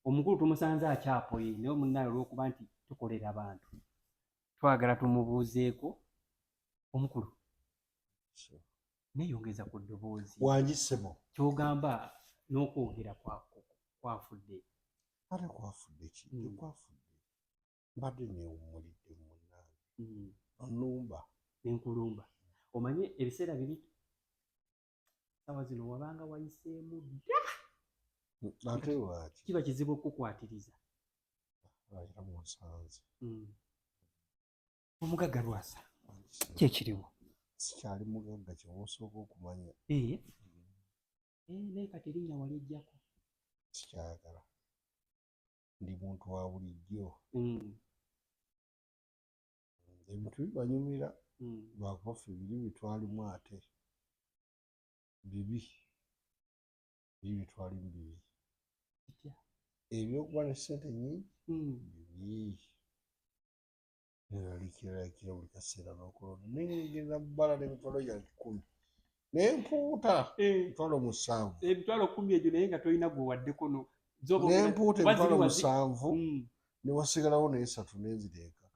Omukulu tumusanze akyapoye, naye omunnaye olw'okuba nti tukolera bantu, twagala tumubuuzeeko. Omukulu, neeyongeza ku ddoboozi. Wangi ssebo. Kyogamba n'okwogera kwafudde? Ate kwafudde ki? Tekwafudde, mbadde neewummulidde, munnange. Onumba. Nenkulumba. Omanye ebiseera biri sawa zino wabanga wayiseemu dda. Ate lwaki? Kiba kizibu okukukwatiriza. Era munsanze. Omugagga Lwasa, kyekiriwo? Sikyali mugagga, kyoba osooka okumanya. Eh, naye kati erinnya walijjako. Sikyayagala, ndi muntu wa bulijjo. Ebintu bibanyumira lwakuba ffe biri bitwalimu, ate bibi biri bitwalimu bibi. Kitya? Ebyokuba ne ssente nyingi bibi, neraliikiriraikira buli kaseera n'okulonda, naye ngenda mu bbala n'emitwalo gyange 10 naye mpuuta 70,000. 100,000 egyo, naye nga tolina gwe waddeko no Nempuuta 70,000 ne wasigalawo n'esatu nenzireka,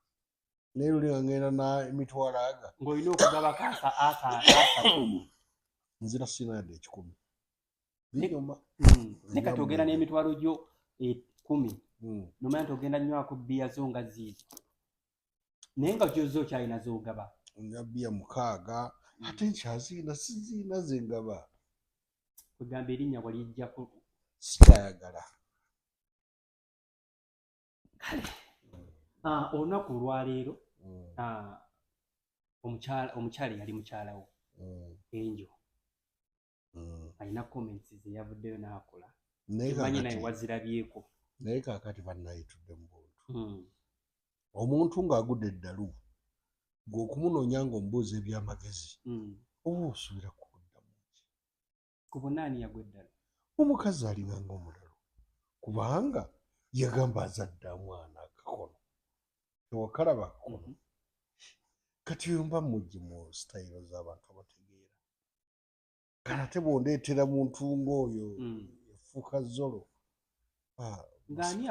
naye luli nga ngenda na emitwalo aga. Ng'olina okugabako asatu. Nzira sirina yadde 100. Binyuma. Naye kati ogenda n'emitwalo gyo 10, nomanya nti ogenda nywako bbiya zo nga ziizo, naye nga gyozo okyalina z'ogaba. Nga bbiya 6 ate nkyaziina, siziina zengaba. Kwegamba erinnya walijjako. Sikyayagala. Kale, olunaku olwaleero, omukyala eyali mukyalawo Enjo alina comments ze yavuddeyo n'akola. Naye manyi naye kakati wazirabyeko. Naye kaakati bannaye, tudde mu buntu. Omuntu ng'agudde eddalu, gwe okumunoonya ng'omubuuza ebyamagezi, oba osuubira kukuddamu ki? Ku bonna ani yagwa eddala? Omukazi alinganga omulalu, kubanga yagamba azadde amwana akakono, tewakalaba akakono. Kati oyo mba muggi mu sitayiro z'abantu abategeera. Kale ate bw'ondeetera muntu ng'oyo yafuuka zolo. Ah, Ng'ani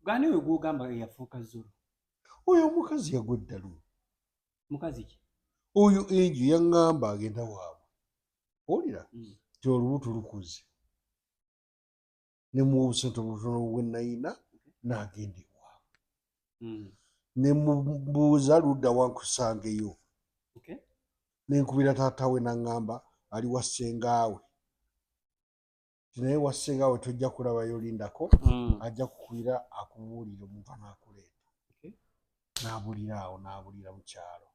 ng'ani oyo gw'ogamba yafuuka zolo? Oyo omukazi yagwa eddalu. Mukazi ki? Oyo enju yaŋŋamba agenda waabwe, owulira? Ti olubuto lukuze, ne muwa obusente obutono bwe nayina n'agenda ewaabwe. Ne mubuuza ludda wankusangeyo. Nenkubira taata we, naŋŋamba ali wa ssengaawe, ti naye wa ssengaawe tojja kulabayo, lindako, ajja kukubira akubuulire omuntu anaakuleeta. N'abulira awo, n'abulira mu kyalo,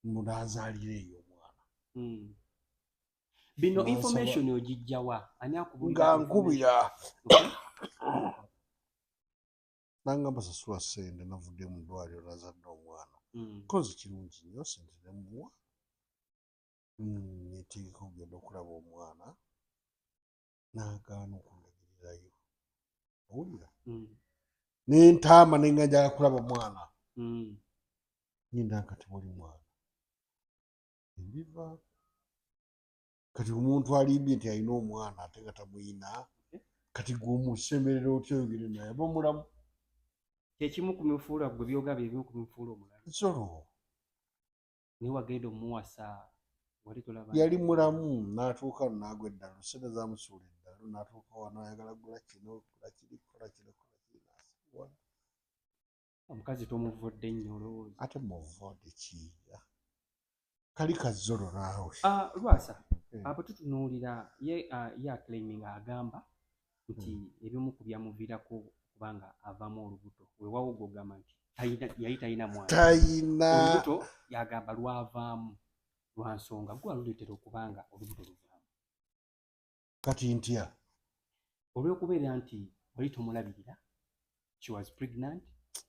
mbu n'azaalira eyo omwana. Bino N'ansaba- information ogijjawa? Ani akubulira? Nga nkubira nangamba sasula ssente, navudde mu ddwaliro, nazadde omwana. Kozi kirungi nnyo, sente nemuwa. Netegeka okugenda okulaba omwana, n'agaana okundagirirayo, owulira? Nentaama nenga njagala kulaba mwana. Ngenda nga tewali mwana, embivaako. Kati omuntu alimbye nti alina omwana ate nga tamuyina, kati gwe omusemberera otya oyogere naye aba omulamu? Kyekimu ku mifuula gwe byogaba, ebimu ku mifuula omulalu. Nsolo. Naye wagenda omuwasa wali tolaba. Yali mulamu, n'atuuka no n'agwa eddalu, sente zamusuula eddalu, n'atuuka wano ayagala gula kino, gula kiri, kola kino, kola kiri, n'asibuwala. Omukazi tomuvudde nnyo olowooza? Ate muvudde ki? Kali kazzolo naawe. Ah, Lwasa, Eh. abo tutunuulira ye, ye aclaiminga, agamba nti ebimu ku byamuviirako kubanga avaamu olubuto, weewaawo gwogamba nti yali talina mwana. Tayina. Olubuto yagamba lwavaamu lwa nsonga, gwe waluleetera okubanga olubuto luvaamu. Kati ntya? Olw'okubeera nti wali tomulabirira, she was pregnant,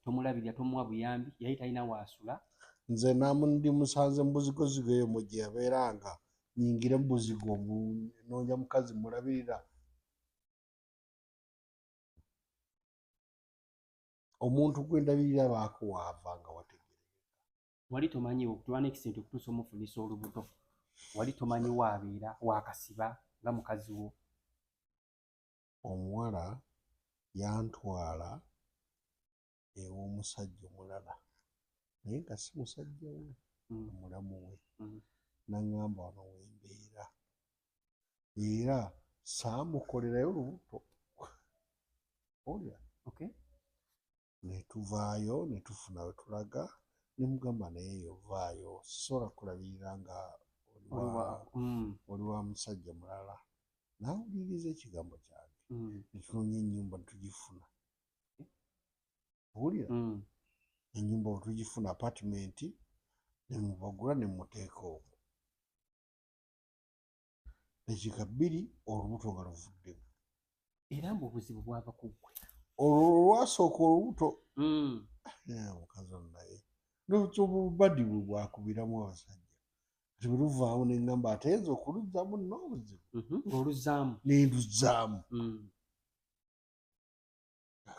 tomulabirira, tomuwa buyambi, yali talina waasula. Nze namundi musanze mu buzigozigo eyo mwe gye yabeeranga, nyingire mu buzigo noonya mukazi mulabirira? Omuntu gwe ndabirira baako waava nga wategerekeka. Wali tomanyi okutuba n'extent okutuusa omufunisa olubuto, wali tomanyi waabeera wakasiba nga mukazi wo? Omuwala. Yantwala ew'omusajja omulala, naye nga si musajja we, mulamu we. Naŋŋamba wano wembeera, era saamukolerayo lubuto, owulira? Okay. Ne tuvaayo ne tufuna we tulaga, ne mugamba, naye eyo vaayo, sisobola kulabirira nga oli wa musajja mulala. N'awuliriza ekigambo kyange. Ne tunoonya ennyumba ne tugifuna, owulira? Ennyumba bwe tugifuna, apartment, ne mubagula ne muteeka omwo. Dakiika 2 olubuto nga luvuddemu. Era mbu obuzibu bwava ku ggwe. Olwo olwasooka olubuto. Omukazi ono naye obubadi bwe bwakubiramu abasajja, kati bwe luvaamu ne ŋŋamba ate nze okuluzzaamu nina obuzibu. Ng'oluzzaamu. Ne nduzzaamu.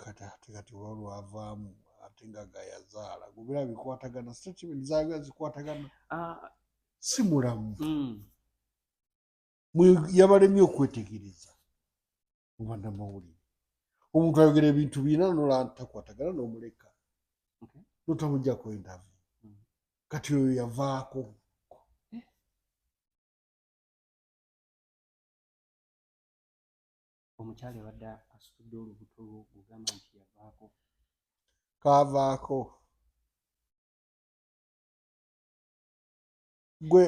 Kati ate kati oba lwavaamu ate nga gayazaala gubira bikwatagana, statement zaga zikwatagana. Si mulamu. Yabalemye okwetegereza mu bannamawulire. Omuntu ayogera ebintu bina nola takwatagana n'omuleka, notamujjako interview. Kati oyo yavaako. Eh. Omukyala abadde asitudde olubuto lwo gugamba nti yavaako. Kaavaako. Gwe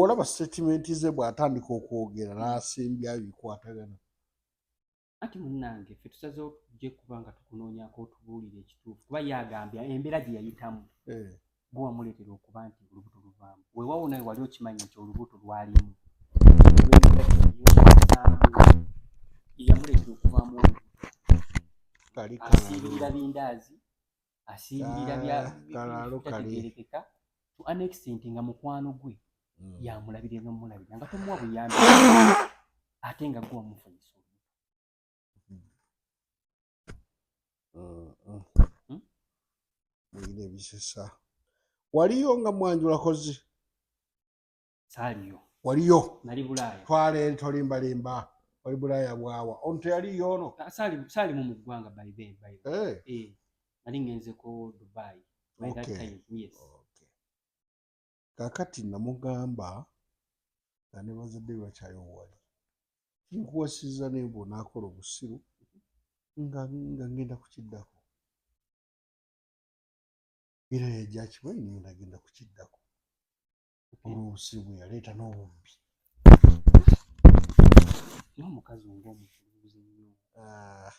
olaba statement ze bw'atandika okwogera n'asimbyayo bikwatagana. Anti munnange, ffe tusazeewo tujje kuba nga tukunoonyako otubuulire ekituufu, kuba ye agambye embeera gye yayitamu gwe wamuleetera okuba nti olubuto luvaamu. Weewaawo nawe wali okimanyi nti olubuto lwalimu, yamuleetera okuvaamu olubuto. Kali Asiibirira bindaazi, asiibirira bya Kalaalo kali. bitategeerekeka to an extent nga mukwano gwe yamulabirira nomulabirira nga tomuwa buyambi, ate nga gwe wamufunyisa olubuto. Hmm? Muyina ebisesa. Waliyo nga mwanjulakozi? Saaliyo. Waliyo? Nali Bulaaya. Twala eri, tolimbalimba. Wali Bulaaya bwawa? Ono teyaliyo ono? Ah, saalimu mu ggwanga by then, by then. Eh, Eh, nali ngenzeko Dubai by that time, yes. Okay. Kaakati namugamba nga ne bazadde be bakyaliwo, wali nkuwasizza, naye bw'onaakola obusiru nga ngenda kukiddako. Era yajja akimanyi naye nagenda kukiddako olw'obusiru bwe yaleeta n'obubbi. N'omukazi ng'omukuluuzi nnyo. Ah,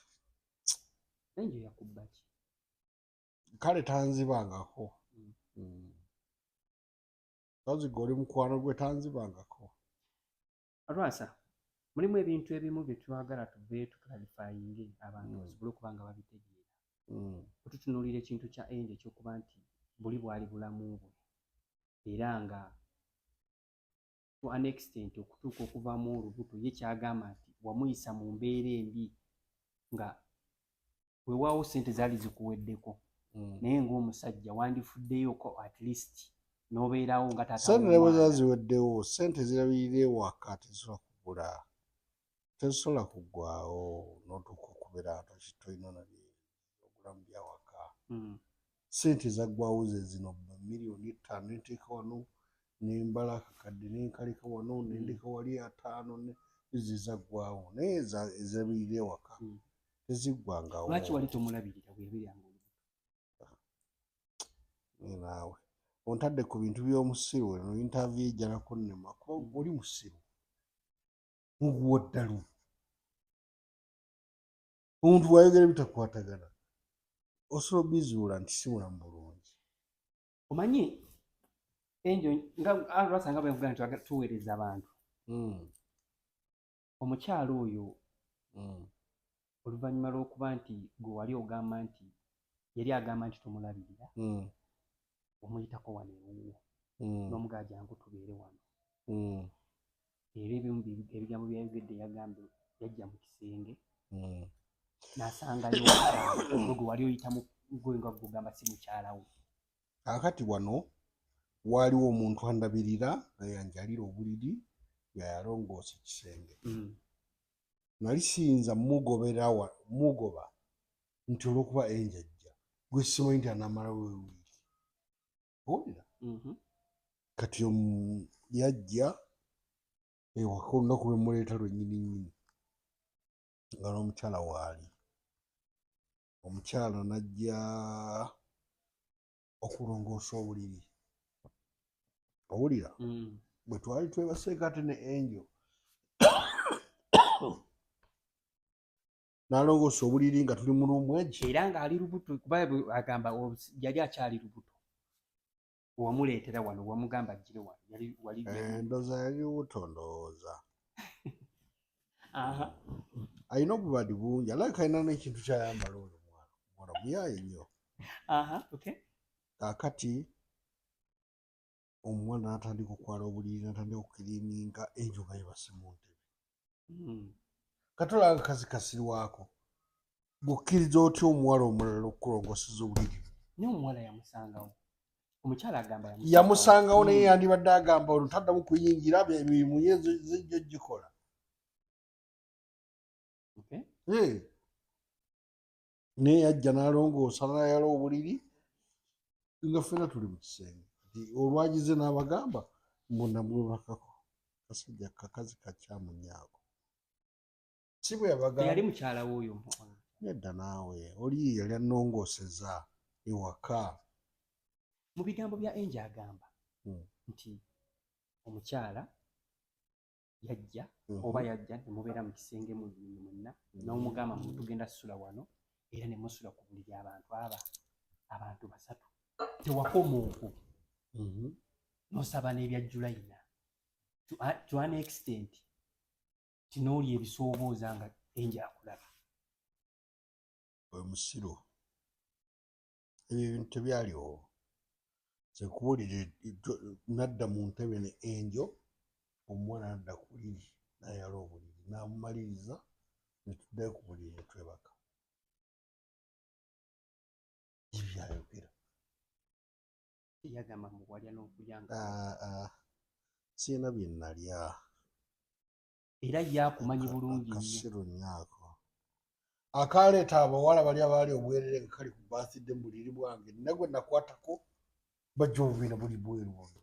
naye njo yakubba ki? Kale tanzibangako. Kazi gwe oli mukwano gwe, tanzibangako. Lwasa, mulimu ebintu ebimu bye twagala tuve tuclarifyinge abantu basobole okuba nga babitegeera. Bwe tutunuulira ekintu kya Angel ekyokuba nti buli bwali bulamu bwe, era nga to an extent okutuuka okuvaamu olubuto, ye kyagamba nti wamuyisa mu mbeera embi, nga weewaawo ssente zaali zikuweddeko, naye ng'omusajja wandifuddeyo at least n'obeerawo nga taata Sente ne bwe ziba w'omwana. ziweddewo, sente zirabirira ewaka, tezisobola kubula, tezisobola kuggwawo n'otuuka okubeera nga tolina nabye ogulamu byawaka. Sente zaggwawo ze zino miliyoni 5 nenteeka wano, nembala akakadde nenkaleka wano, nendeka wali 50, ezo zaggwawo, naye ezirabirira ewaka teziggwangawo. Lwaki wali tomulabirira bwe yabeeranga olubuto? Naawe ontadde ku bintu by'omusiru. Eno interview ejjala kunnema kuba oli musiru muguwa ddalu. Omuntu bw'ayogera bitakwatagana, osobola obizuula nti si mulamu bulungi. Omanyi Angel, nga lwasa nga bwe nti tuweereza abantu, omukyalo oyo oluvannyuma lw'okuba nti gwe wali ogamba nti yali agamba nti tomulabirira, omuyitako wano ewuwo n'omugaa, jangu tubeere wano. Era ebimu ebigambo byayogedde, yagambye yajja mu kisenge n'asangayo omukyala gwe wali oyitamu, gwe nga gugamba si mukyala wo. Kaakati wano waaliwo omuntu andabirira nga yanjalira obuliri, nga yalongoosa ekisenge. Nali siyinza mugobera mugoba. Nti olwokuba Angel ajja, gwe simanyi nti anaamalawo ewiiki. Owulira? Mhm. Kati yajja ewaka olunaku lwe muleeta lwennyini nnyini, nga n'omukyala waali. Omukyala n'ajja okulongoosa obuliri. Owulira? Mm. Bwe twali twebaseeko ate ne Angel, n'alongoosa obuliri nga tuli mu room egi. Era ng'ali lubuto, kuba agamba yali akyali lubuto. Wamuleetera wano, wamugamba ajjire wano, yali wali Eh, ndowooza yali lubuto, ndowooza. Alina obubadi bungi, alabika alina n'ekintu kyayambala oyo omwana. Muwala muyaaye nnyo. Aha, okay. Kaakati omuwala n'atandika okwala obuliri, n'atandika okucleaninga, Angel nga yebase mu ntebe. Kati olaba akakazi kasirwako, bw'okkiriza otya omuwala omulala okukulongooseza obuliri? Naye omuwala yamusangawo, omukyala agamba yamusangawo. Yamusangawo, naye yandibadde agamba ono taddamu kuyingira, emirimu ye zijja gikola. Eh. Naye yajja n'alongoosa, n'ayala obuliri nga ffena tuli mu kisenge. Kati olwagize n'abagamba mbu namwebakako. Kasajja kakazi kakyamu nnyo ako. Si bwe yabagamba? Teyali mukyala w'oyo? Nedda naawe, oli yali annongooseza ewaka. Mu bigambo bya Angel agamba nti omukyala yajja oba yajja ne mubeera mu kisenge mwenna, n'omugamba mbu tugenda ssula wano, era ne musula ku buliri abantu aba abantu basatu. Tewakoma okwo, n'osaba n'ebya Julayina to an extent tinooli ebisoobooza nga Angel akulaba. Oyo musiru, ebyo ebintu tebyaliwo. Nze nkubuulire, nadda mu ntebe ne Angel, omuwala nadda ku buliri n'ayala obuliri n'amumaliriza, ne tuddayo ku buliri ne twebaka. Ebyayogera. Yagamba mbu walya n'okulya nga Ah, ah. Sirina bye nalya. Era ye akumanyi bulungi nnyo. Akasiru nnyo ako akaleeta abawala bali abaali obwerere nga kali ku birthday mu buliri bwange, nina gwe nakwatako, bajja obubiina buli bweru bwonna.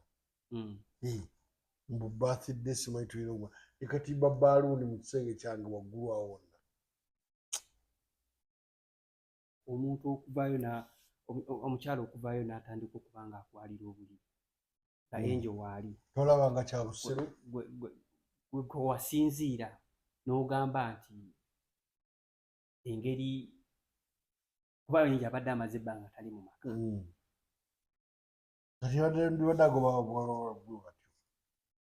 Eh, mbu birthday simanyi tulina ogwa ekatimba baaluuni mu kisenge kyange waggulu awo wonna. Omuntu okuvaayo na omukyala okuvaayo n'atandika okuba nga akwalira obuliri nga Angel waali. Tolaba nga kya busiru? Gwe wasinziira n'ogamba nti engeri kuba Angel abadde amaze ebbanga tali mu maka. Kati ndibadde agoba bwe batyo,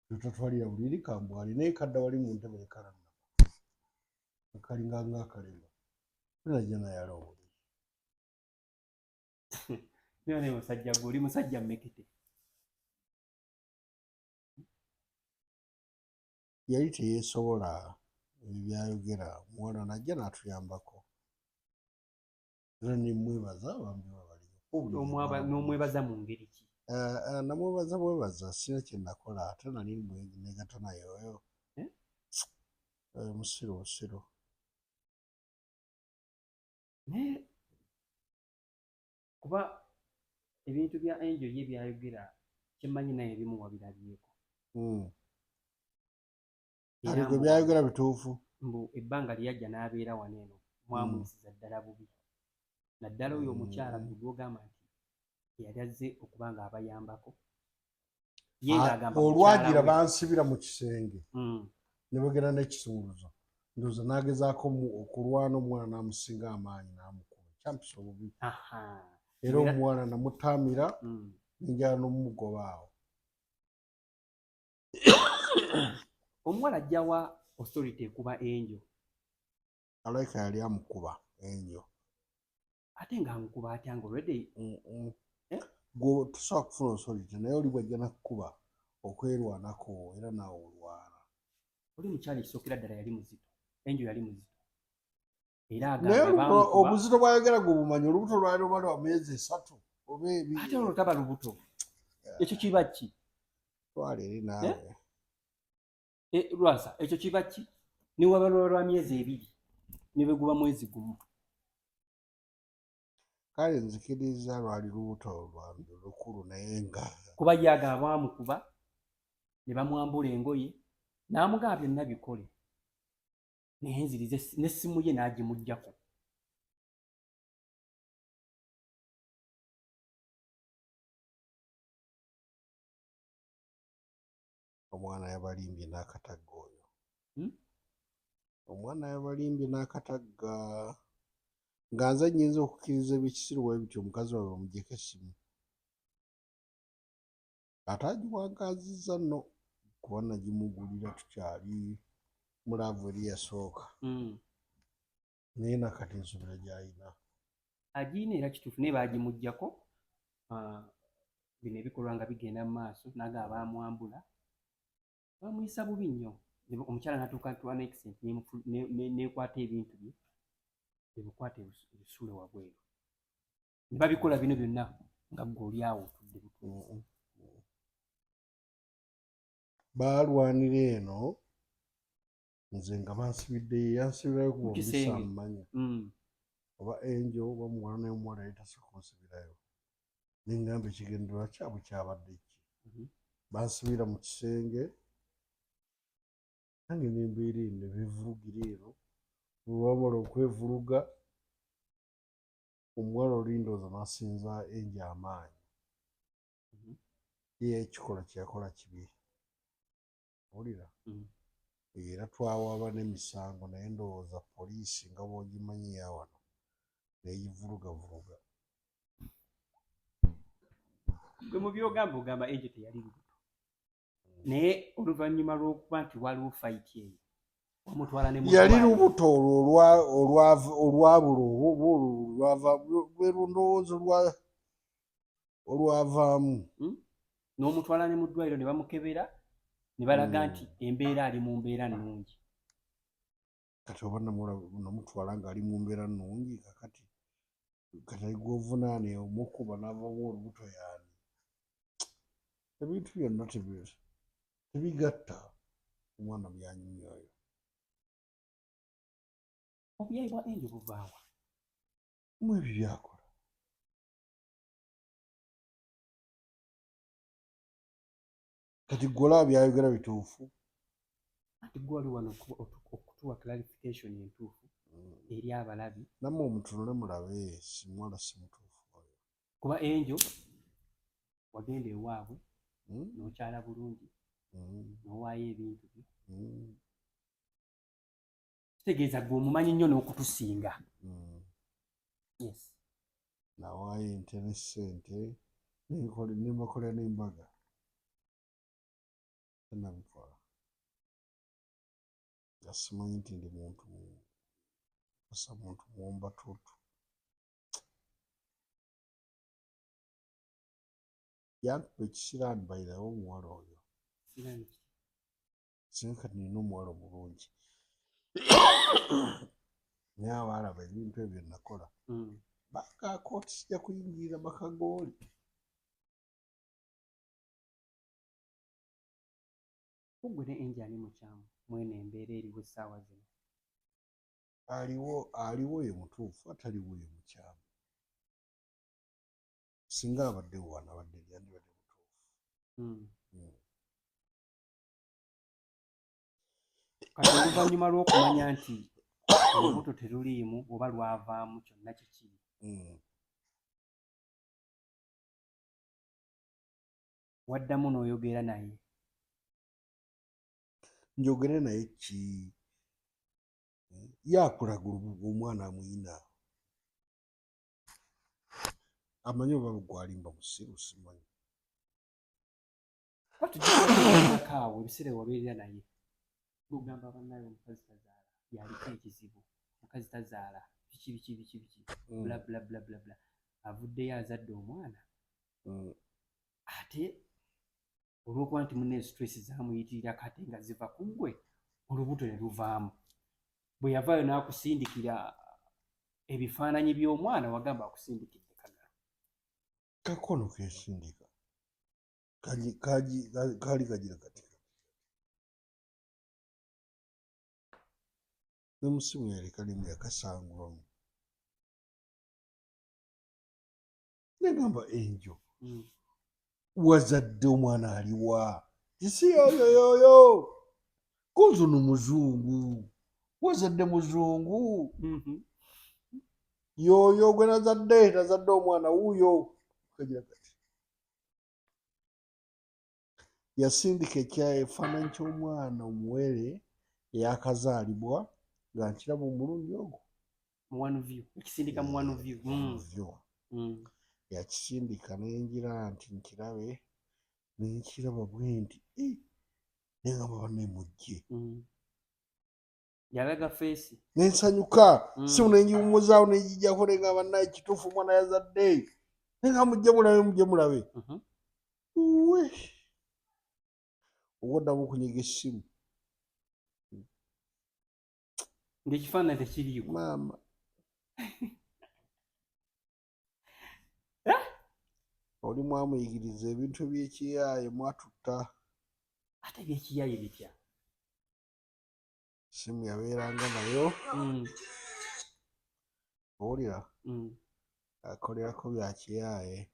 totatwalira buliri kambwali, naye kadda wali mu ntebe ne kalannama kalinga nga akalema, najja nayala obuliri. Naye musajja gwe oli musajja mmekete. Yali teyeesobola, ebyo byayogera. Omuwala najja n'atuyambako era nemwebaza, bambi babaliyo. N'omwebaza mu ngeri ki? Namwebaza bwebaza, sina kye nakola, ate nali negatta naye oyo. Eh? Musiru busiru. Naye kuba ebintu bya Angel ye byayogera, kyemmanyi naye ebimu wabirabyeko. Era Ate gwe byayogera bituufu. Mbu ebbanga lyeyajja n'abeera wano eno mwamuyisiza ddala bubi, naddala oyo omukyala gwe gwogamba nti eyali azze okuba nga abayambako ye ng'agamba olwagira mukyala we. Bansibira mu kisenge ne bagenda n'ekisumuluzo, ndowooza n'agezaako okulwana, omwana n'amusinga amaanyi n'amukuba, kyampisa obubi. Era omuwala namutaamira, nenjala n'omugoba awo. Omuwala ajjawa authority ekuba Angel? Alabika yali amukuba Angel. Ate ng'amukuba atya nga already Eh? Gwe tosobola kufuna authority, naye oli bwajja nakukuba okwerwanako, era naawe olwana. Oli mukyala ekisookera ddala yali muzito, Angel yali muzito, era Naye agamba olubuto bamukuba. Obuzito bwayogera gwe bumanyi, olubuto lwali luba lwa myezi 3 oba 2. Ate olwo taba lubuto, ekyo kiba ki? Twala eri naawe. Eh, Lwasa, ekyo kiba ki? Niwaba lwa myezi 2, ne bwe guba mwezi 1. Kale nzikiriza lwali lubuto lwange lukulu, naye nga Kuba ye agamba baamukuba ne bamwambula engoye, n'amugamba byonna bikole, naye nzirize n'essimu ye n'agimuggyako. Omwana yabalimbye n'akatagga oyo. Hmm? Omwana yabalimbye n'akatagga. Nga nze nnyinza okukkiriza ebyekisiru bwe bityo, omukazi waabwe bamugyeko essimu, ate agiwangaazizza nno, kuba nagimugulira tukyali mu love eri yasooka. Naye nakati nsuubira gy'ayina. Agiina era kituufu, naye baagimuggyako. Ah, bino ebikolwa nga bigenda mu maaso, naga baamwambula, bamuyisa bubi nnyo. Omukyala n'atuuka to an extent nekwata ebintu bye ebikwata ebisuule wabweru, ne babikola bino byonna nga ggwe oli awo otudde butuufu. Baalwanira eno, nze nga bansibiddeyo, yansibirayo kuba Mu kisenge. omubisa mmanya oba enjo oba muwala, naye omuwala yali tasobola kunsibirayo. Neŋŋamba ekigendererwa kyabwe kyabadde ki? Bansibira mu kisenge, nange nembeera eno ne beevulugira eno. Bwe bamala okwevuluga, omuwala oli ndowooza n'asinza enjo amaanyi. Ye ekikolwa kye yakola kibi, owulira? Era twawaaba n'emisango, naye ndowooza poliisi nga bw'ogimanyi ya wano neegivulugavuluga. Gwe mu byogamba, ogamba enjo teyali lubuto, naye oluvannyuma lw'okuba nti waliwo fight eyo, wamutwala ne mu Yali ddwaliro. Lubuto olwo olwabula oba olwo lwava lwe ndowooza olwavaamu. N'omutwala ne mu ddwaliro ne bamukebera ne balaga nti embeera, ali mu mbeera nnungi. Kati oba namutwala ng'ali mu mbeera nnungi, kakati kati gwovunaane omukuba n'avamu olubuto yaani? Ebintu byonna tebigatta. Omwana byanyumya oyo. Obuyayi bwa enjo buvaawa? Mu ebyo byakola. Kati gwe olaba byayogera bituufu? Anti gwe wali wano okutuwa clarification entuufu eri abalabi. Nammwe omutunule mulabe, si muwala si mutuufu oyo. Kuba enjo wagenda ewaabwe n'okyala bulungi, n'owaayo ebintu byo, kitegeeza gwe omumanyi nnyo n'okutusinga. Yes. Nawaayo ente ne ssente, nembakolera n'embaga, tenabikola nga simanyi nti ndi muntu kosa muntu muwumbatuutu. Yankuba ekisiraani bayirawo omuwala oyo. Siraani ki? Singa kati nina omuwala omulungi, naye abaalaba ebintu ebyo nakola, bagaako nti sijja kuyingirira maka gooli. Gwe ne enjo ani mukyamu mwene embeera eriwo essaawa zino? Aliwo, aliwo ye mutuufu, ataliwo ye mukyamu. Singa abaddewo wano, abadde yandibadde mutuufu. Kati oluvannyuma lw'okumanya nti olubuto teruliimu oba lwavaamu, kyonna kikiri, waddamu n'oyogera naye? Njogere naye ki? Yakulaga omwana amuyina, amanyi oba gwalimba musiru, simanyi. Kuba tujjakako awo ebiseera wabeerera naye gugamba, bannaye omukazi tazaala, yaliko ekizibu, omukazi tazaala, biki biki biki biki, bla bla bla bla bla. Avuddeyo azadde omwana, ate olw'okuba nti munne stress zamuyitirirako ate nga ziva ku ggwe, olubuto ne luvaamu. Bwe yavaayo n'akusindikira ebifaananyi by'omwana, wagamba akusindikidde kagalo. Kakono kesindika kaali kagira kati ne musimu yali kalimu yakasangulamu. Negamba, "Enjo, wazadde omwana aliwa?" Tisi yoyoyoyo, kunzuno muzungu, wazadde muzungu. Yoyo gwe nazadde, nazadde omwana wuuyo. Kagira kati yasindika ekifaananyi ky'omwana omuwere eyakazaalibwa nga nkiraba omulundi ogwo. Mu one view, ekisindika mu one view. View. Yakisindika nenjira nti nkirabe, nenkiraba bwe nti, "Eh," nengamba, "Banne, mujje." Yalaga face. Nensanyuka. Simu nengiwumuzaawo, nengijjako, nengamba, "Naye kituufu omwana yazadde." Nenga, "Mujje mulabe, mujje mulabe." We obwoddamu okunyiga essimu. Ng'ekifaananyi tekiriiko. Maama. Eh? Oli mwamuyigiriza ebintu ebyekiyaaye, mwatutta. Ate ebyekiyaye bitya? Simu yabeeranga nayo. Owulira? Akolerako bya kiyaaye.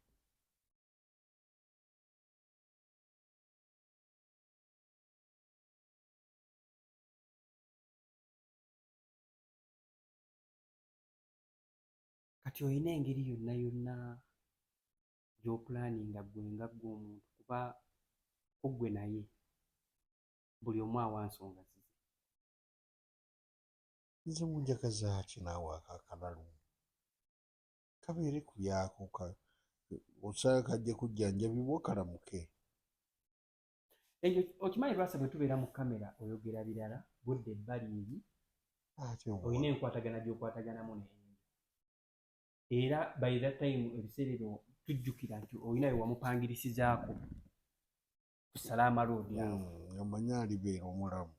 Kati olina engeri yonna yonna gy'oplanninga ggwe nga ggwe omuntu, kuba ku ggwe naye buli omu awa nsonga zize? Nze munjagaza ki naawe? Akakalalu kabeere ku byako, osanga kajja kujjanjabibwa kalamuke. Ekyo okimanyi, Lwasa, bwe tubeera mu kamera oyogera birala, budde ebbali eri. Ate olina enkwatagana gy'okwataganamu naye, era by that time ebiseera ebyo tujjukira nti olina we wamupangirisizaako ku Salaama Road awo. Nga manyi alibeera omulamu,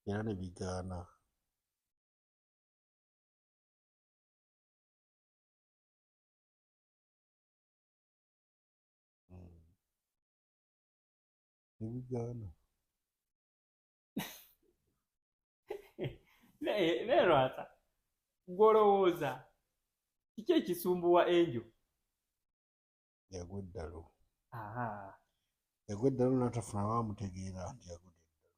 era ne bigaana. Ne bigaana. Naye Lwasa, gw'olowooza kiki ekisumbuwa Enjo? Yagwa eddalu. Aha. Yagwa eddalu n'atafuna bamutegeera nti yagudde eddalu.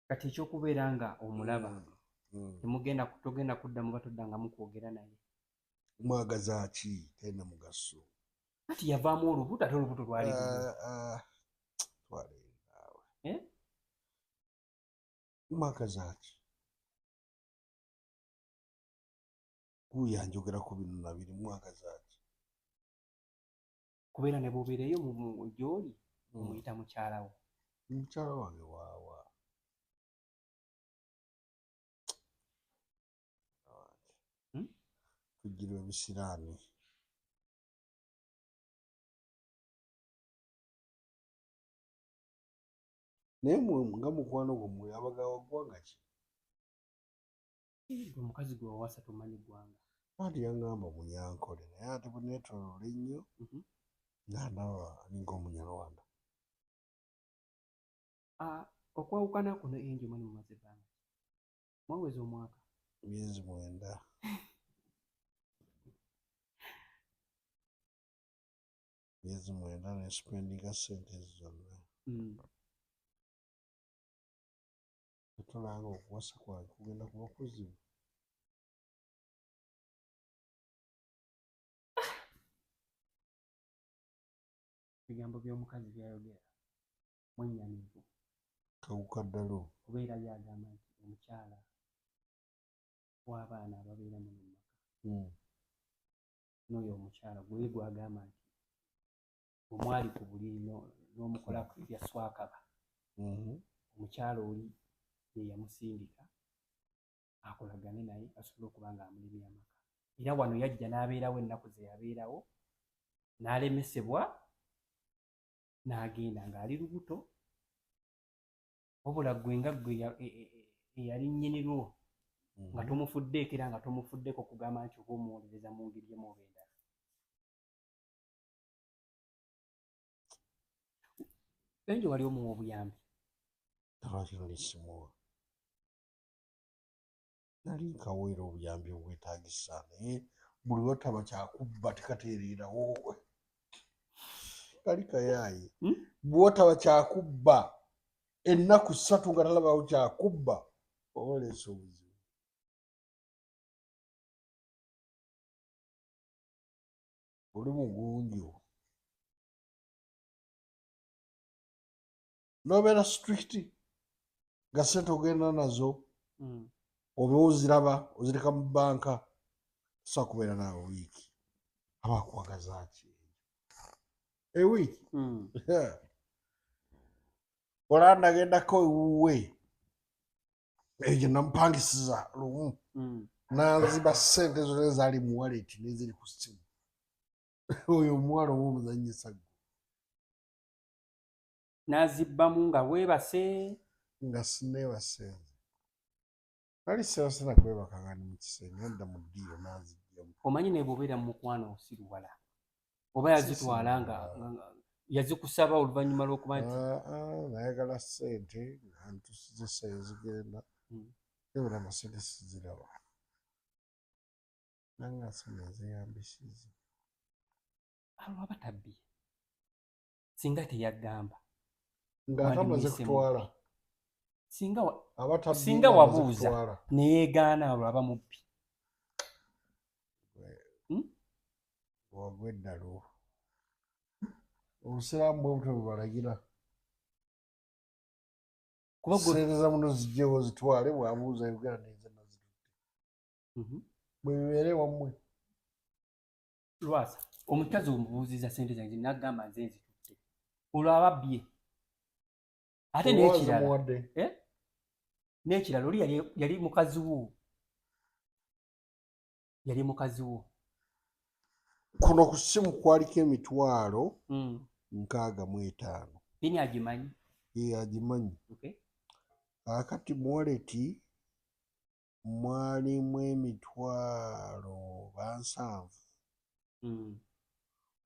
Kati ekyokubeera nga omulaba, temugenda, togenda kuddamu, batoddangamu kwogera naye? Mwagaza ki? Talina mugaso. Ati yavaamu olubuto, ate olubuto lwali lulwo. Ah, ah, twala eri naawe. Eh? Mwagaza ki? Guuya njogerako bino nabiri, mwagaza ki? Kubeera ne bw'obeereyo gy'oli omuyita mukyala wo. Mukyala wange waawa? Hmm? Tujjirwa ebisiraani. Naye mwe nga mukwano gwammwe abagawa ggwanga ki? Gwe omukazi gwe wawasa tomanyi ggwanga? Anti yaŋŋamba Munyankole, naye ate bwe neetooloola ennyo nga ndaba alinga Omunyarwanda. Ah, okwawukana kuno, Enjo, mwali mumaze ebbanga ki? Mwaweza omwaka? Myezi 9. Myezi 9 nespendinga ssente ezo zonna. Tetulanga okuwasa kwange kugenda kuba kuzibu. Ebigambo by'omukazi byayogera mwennyamivu. Kawuka ddalu. Kubeera yagamba nti omukyala w'abaana ababeera muno mu maka n'oyo omukyala gwe gwagamba nti omwali ku buliri n'omukolako ebya swakaba, omukyala oli ye yamusindika akolagane naye asobole okuba nga amulemya amaka. Era wano yajja n'abeerawo ennaku ze yabeerawo, n'alemesebwa n'agenda ng'ali lubuto. Wabula ggwe nga ggwe eyali nnyini lwo nga tomufuddeeko, era nga tomufuddeeko kugamba nti oba omuwolereza mu ngeri emu oba endala. Enjo wali omuwa obuyambi? Lwaki nali simuwa? Nali nkaweera obuyambi obwetaagisa, naye buli wataba kyakubba tekateereerawo, kali kayaaye. Bwotaba kyakubba ennaku 3 nga talabawo kyakubba, oba oleese obuzibu. Oli mugunju nobeera strict nga sente ogenda nazo, oba oziraba ozireka mu banka, tosobola kubeera naawe wiiki. Aba akwagaza ki ewiiki? Olanda agendako ewuwe eyo gye namupangisiza lumu, nanziba sente zonna ezaali mu wallet neziri ku ssimu. Oyo omuwala oba omuzanyisa gwe. N'azibbamu nga weebase? Nga sineebase nze. Nali sebase nakwebaka nga ndi mu kisenge, nadda mu ddiiro n'azigyamu. Omanyi naye bw'obeera mu mukwano osiruwala. Oba yazitwala nga yazikusaba oluvannyuma lw'okuba nti ah, ah, nayagala ssente nga ntusize sayo zigenda, kebera nga ssente siziraba, nanga nsoma ezeyambisiza. Alwo aba tabbiye singa teyagamba. Ng'ate amaze kutwala. Singa wabuuza neyeegaana, olwo aba mubbi. Wagwa eddalu. Obusiraamu bwe butyo bwebalagira. Sente za muno zijjewo zitwale, bwabuuza yogera nenze nazitutte. Bwe bibeere wammwe. Lwasa, omukazi omubuuziza sente zange nagamba nze nzitutte, olwo ababbye. Ate n'ekirala, eh? N'ekirala oli yali mukazi wo, yali mukazi wo. Kuno ku ssimu kwaliko emitwalo 65. PIN agimanyi? Ye agimanyi. Kaakati mu wallet mwalimu emitwalo 70.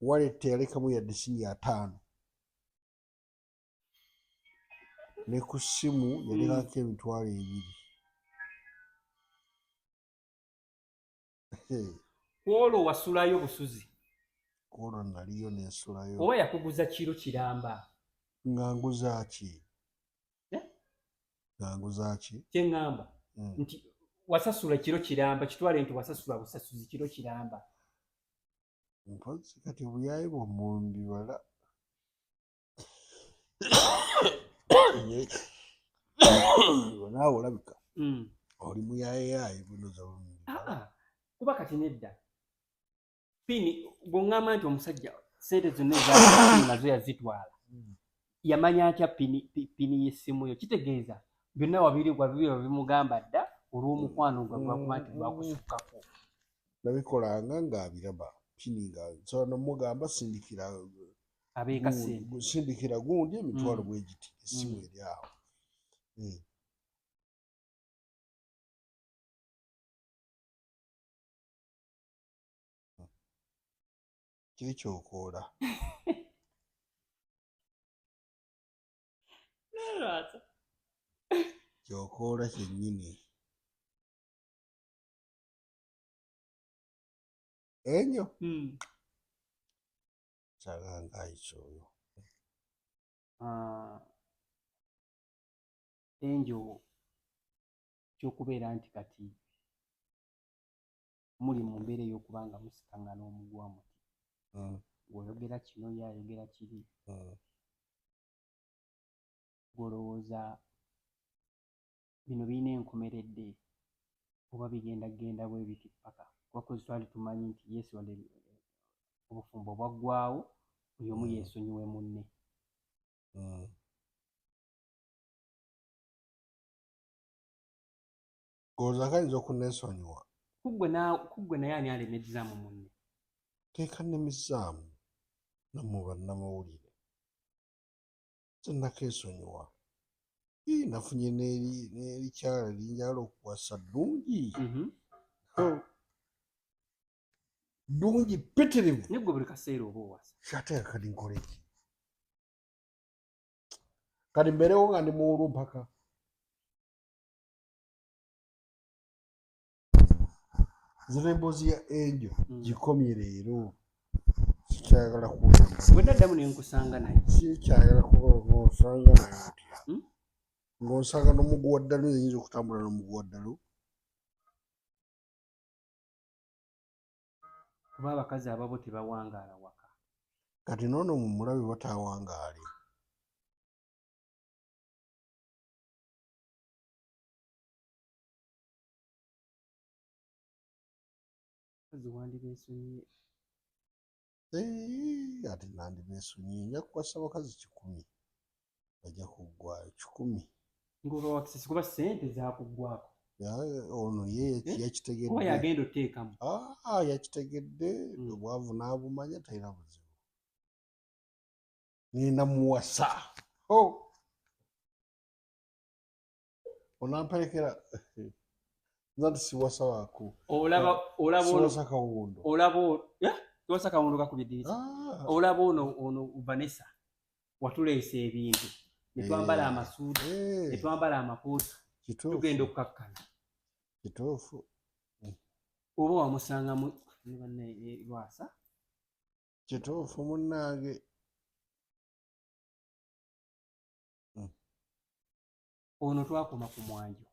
Wallet teyalekamu yadde siringi 50. Ne ku ssimu yalekako 20,000. Kwolwo wasulayo busuzi? Kwolwo naliyo nensulayo. Oba yakuguza kiro kiramba? Nga nguza ki? Eh? Nga nguza ki? Kyeŋŋamba nti wasasula kiro kiramba, kitwale nti wasasula busasuzi kiro kiramba. Mpozi kati obuyayi bwomumbibala naawe olabika oli muyayeyaye bunoza. Ah, ah. Kuba kati nedda, PIN gwoŋŋamba nti omusajja sente zonna ezasimu nazo yazitwala, yamanya atya PIN y'essimu yo? Kitegeeza byonna wabiri wabiri wabimugamba dda olw'omukwano gwe gwakuba nti gwakusukkako. Nabikolanga ng'abiraba PIN, nga nsobola nomugamba sindikira abeeka sente. Sindikira gundi emitwalo bwe giti, essimu eri awo. Kiri kyokoola. Kyokoola kyennyini. Enyo nsanga ng'ayise oyo. Ah, enjo kyokubeera nti kati muli mu mbeera ey'okuba nga musikaŋŋana omuguwa muti, ng'oyogera kino, ye ayogera kiri, gw'olowooza bino birina enkomeredde oba bigenda kugenda bwe biti paka? Kuba kozi twali tumanyi nti yes, wadde obufumbo bwaggwawo, buli omu yeesonyiwe munne. Olowooza kayinza okuneesonyiwa? Kuggwe naye ani alemezzaamu munne? Tekannemizaamu nammwe bannamawulire. Nze nakeesonyiwa. Ii, nafunye n'erikyala erinjagala okuwasa ddungi. Ddungi ppitirivu. Naye gwe buli kaseera oba owasa. Ate kati nkole ki? Kati mbeerewo nga ndi muwulu mpaka. Nze n'emboozi ya Angel gikomye leero. Sikyayagala kuwulira. Bwe naddamu ne nkusanga naye. Sikyayagala kuwulira ng'onsanga naye otya. Ng'onsanga n'omuguwa ddalu, nze nyinza okutambula n'omuguwa ddalu. Kuba abakazi ababo tebawangaala waka. Kati n'ono mumulabe bataawangaale. Abakazi wandibeesonyiye. Ate nandibeesonyiye, nja kuwasa abakazi 100 bajja kuggwaayo 100. Ng'obawakisisi kuba ssente zaakuggwako. Ono ye yakitegedde. Kuba yagenda oteekamu. Yakitegedde, obwavu n'abumanya, talina buzibu. Ngenda muwasa. Onamperekera nze nti siwasa wako. Olaba olaba ono siwasa kawundo. Olaba siwasa kawundo kakubye eddirisa. Olaba ono Vanessa watuleesa ebintu ne twambala amasuuti, ne twambala amakooti, tugenda okukakkana. Kituufu. Oba wamusangamu ne banne Lwasa. Kituufu munnange. Ono twakoma ku mwanjo.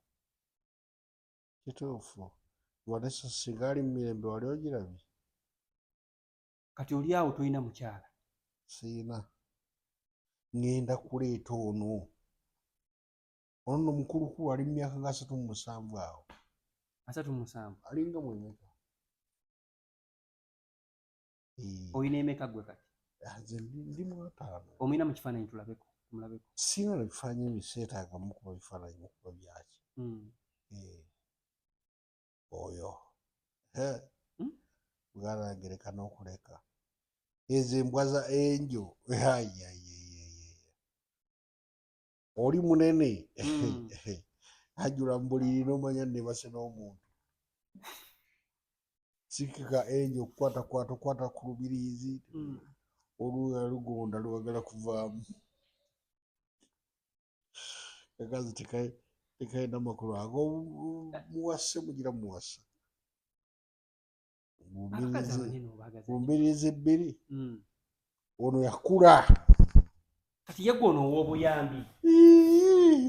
Kituufu. Vanessa singa ali mu mirembe wali ogirabye? Kati oli awo tolina mukyala? Siina. Ŋŋenda kuleeta ono. Ono nno mukulukulu ali mu myaka nga 37 awo. 37? Alinga mu emeka? Olina emeka ggwe kati? Nze ndi mu 50. Omulina mu kifaananyi tulabeko, tumulabeko. Siina na bifaananyi ebyo, seetaaga mukuba bifaananyi, mukuba byaki. Oyo. Muganda wange leka n'okuleka. Ezo embwa za Angel. Oli munene. Ajjula mu buliri n'omanya neebase n'omuntu. Sikika Angel okukwatakwata, okwata ku lubiriizi. Oluuya lugonda lwagala kuvaamu. Kakazi tekalina makulu ago muwase mugira muwasa. Mu mbiriizi bbiri. Ono yakula. Kati ye gwe ono ow'obuyambi.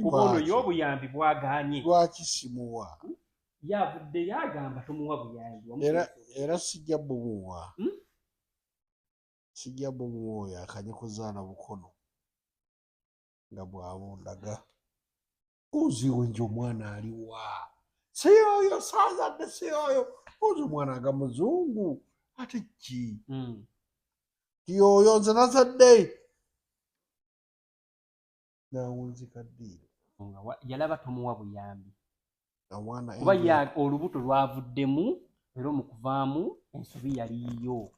Kuba ono ye obuyambi bwagaanye. Lwaki simuwa? Ye avuddeyo agamba tomuwa buyambi. Era sijja bumuwa. Sijja bumuwa oyo akanye kuzaala bukono nga bw'abundaga. Oziwe nje omwana aliwa? Si oyo saazadde, si oyo. Ozi omwana aga muzungu ate ki? Ti oyo nze nazadde. N'awunzika ddiiro. Yalaba tomuwa buyambi. Omwana Kuba ye olubuto lwavuddemu era omukuvaamu ensobi yali yiyo.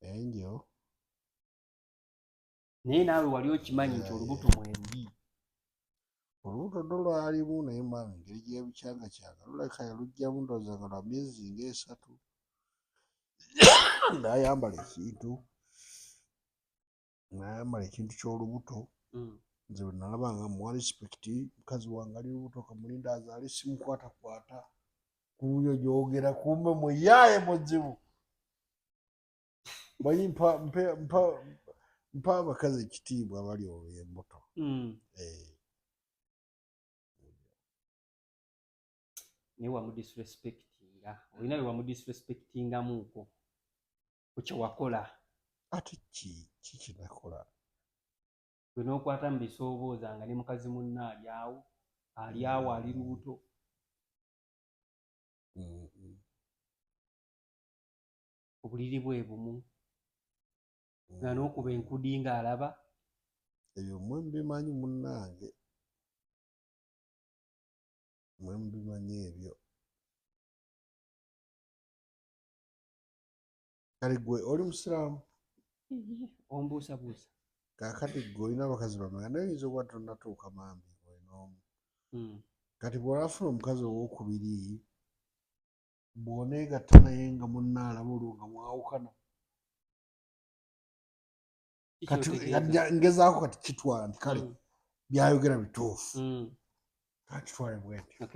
Angel. Naye naawe wali okimanyi nti olubuto mweruli. Olubuto lwo lwalimu naye maama engeri gy'ebicyangacyanga lulabika yaluggyamu ndowooza nga lwa myezi ng'esatu. N'ayambala ekintu. N'ayambala ekintu ky'olubuto. Nze bwe nalaba nga muwa respect, mukazi wange ali lubuto kamulinda azaale simukwatakwata. Kuuyo gy'ogera kumbe muyaaye muzibu. Manyi mpa abakazi ekitiibwa abali olw'embuto. Naye wamudisrespectinga. Olina bye wamudisrespectingamuuko ku kye wakola. Ate ki kye nakola? Gwe n'okwata mu bisoobooza nga ne mukazi munno ali awo, ali awo ali lubuto. Obuliri bwe bumu. Nga n'okuba enkudi ng'alaba. Ebyo mmwe mbimanyi munnange. Mmwe mbimanyi ebyo. Kale ggwe oli musiraamu? Ombuusabuusa. Kaakati ggwe olina abakazi bameka? Naye oyinza okuba tonnatuuka mambi olina omu. Kati bw'onaafuna omukazi owookubiri, bw'oneegatta naye nga munno alaba olwo nga mwawukana. Kati ngezaako kati kitwala nti kale byayogera bituufu, kakitwale bwentyo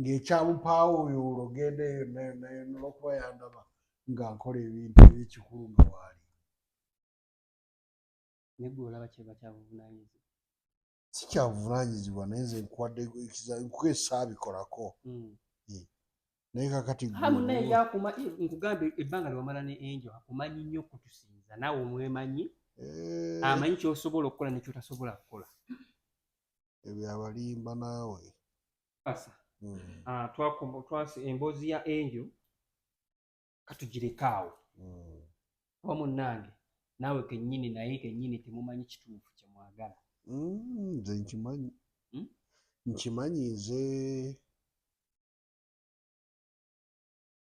ng'ekyamupaawo oyo olwo genda eyo yonna yonna yonna olwokuba yandaba nga nkola ebintu ebyekikulu nga waali. Naye gwe olaba kyeba kyabuvunaanyizibwa? Si kyabuvunaanyizibwa, naye nze nkuwadde nkuwa esaabikolako. Naye kakati Munaye yakuma, nkugambye ebbanga lyewamala ne Angel, akumanyi nnyo okutusinza naawe omwemanyi. Amanyi kyosobola okukola nekyotasobola kukola. Ebyo abalimba naawe. Asa emboozi ya Angel katugireke awo. Oba munnange naawe kennyini, naye kennyini temumanyi kituufu kyemwagala. Nze nkimanyi. Nkimanyi nze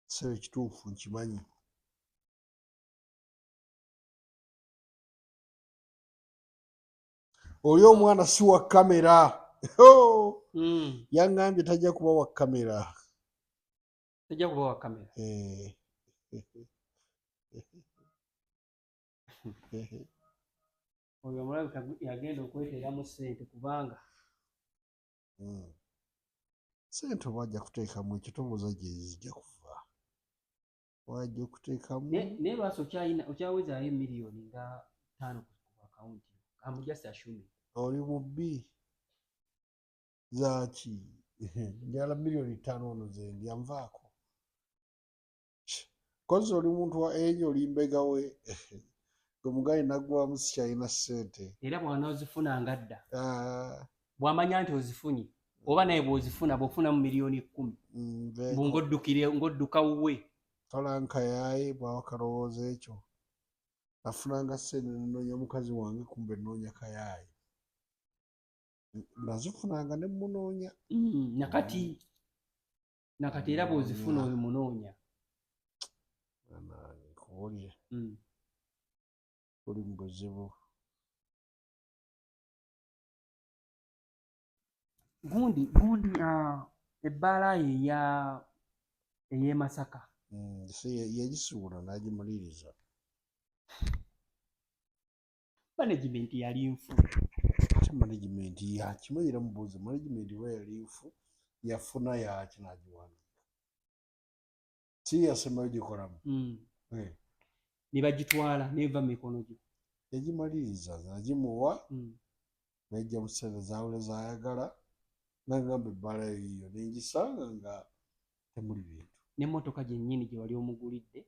sebe, kituufu nkimanyi. Oli omwana si wa kamera. Yaŋŋambye tajja kuba wa kamera. Tajja kuba wa kamera. Eh. Oyo omulabika yagenda okweteeramu ssente kubanga Sente oba ajja kuteekamu ekyo, tobuuza gye zijja kuva, wajja okuteekamu. Naye lwaki okyalina, okyawezaayo emiliyoni nga 5 ku akawunti? I'm just assuming. Oli mubbi zaaki? Njala miliyoni 5 ono zendya nvaako kozi. Oli muntu wa enyo, oli mbega we gwe mugayi naggwamu, sikyalina ssente. Era bw'anoozifuna nga dda Ah, bw'amanya nti ozifunye, oba naye bw'ozifuna, bw'ofunamu miliyoni 10, nveeko. Mbu ng'oddukire, ng'odduka wuwe. Tolankayaye bwaba kalowooza ekyo. Nafunanga ssente nenoonya mukazi wange, kumbe nnoonya kayaaye. Nazifunanga ne munoonya. Nakati era bw'ozifuna oyo munoonya. Nkubuulire, tuli mu buzibu. Gundi ebbaala ye ey'e Masaka. Si yagisuula n'agimaliriza. Management yali nfu. Ate management yakimanyira, mubuuze management oba yali nfu, yafuna yaki n'agiwandiika, si yasembayo gikolamu. Eh, Ne bagitwala neva mu mikono gyo. Yagimaliriza, nagimuwa, nejja mu ssente zaawule zayagala, nagamba ebbaala yiyo, nengisanga nga temuli bintu. N'emmotoka gyennyini gye wali omugulidde.